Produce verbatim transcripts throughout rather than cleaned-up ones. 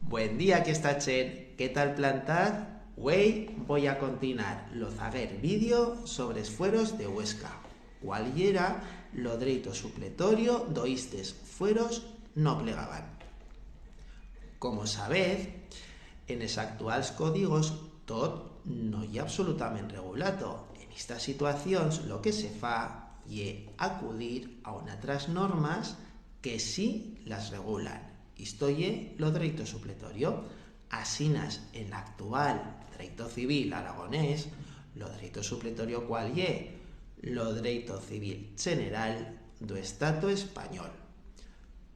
Buen día, que está chent. Qué tal plantaz? Uei voi a continuar lo zaguer vídeo sobre es fueros de Huesca. Cuál yera lo dreito supletorio do istes fueros no plegaban? Como sabez, en es actuals códigos tot no ye absolutament regulato. En istas situacions lo que se fa ye acudir a unatras normas que sí las regulan. Isto ye lo dreito supletorio. Asinas, en l'actual dreito civil aragonés, lo dreito supletorio cuál ye? Lo dreito civil general d'o Estato espanyol.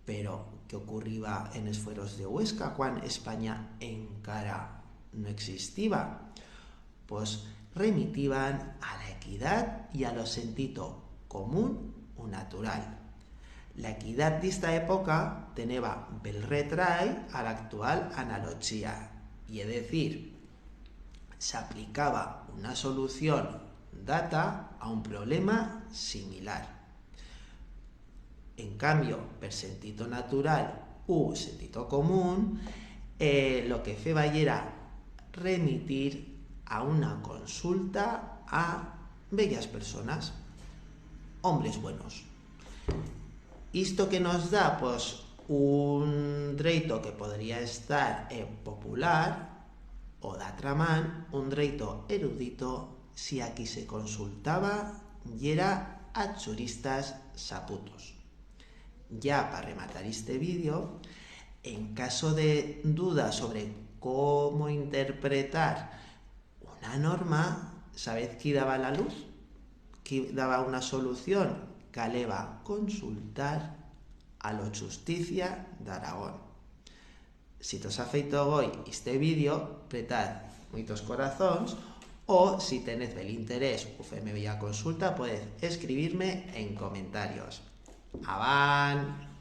Pero qué ocurriba en es fueros de Huesca cuan Espanya encara no existiba? Pos remitiban a la equidat y a lo sentito común u natural. La equidat d'ista epoca teneba bel retrai a l'actual analochía, ye decir, s'aplicaba una solución data a un problema similar. En cambio, per sentito natural u sentito común, eh, lo que feba yera remitir a una consulta a bellas personas, hombres buenos. Isto que nos da, pos, un dreito que podría estar, eh, popular, o d'atra man, un dreito erudito, si a qui se consultaba yera a churistas saputos. Ya pa rematar este vídeo, en caso de duda sobre cómo interpretar una norma, sabez qui daba la luz? Qui daba una solución? Caleba consultar a lo Chusticia d'Aragón. Si tos ha feito goi este vídeo, pretad muitos corazons, o si tenez bel interés u fer-me bella consulta, podez escribir-me en comentarios. Avant!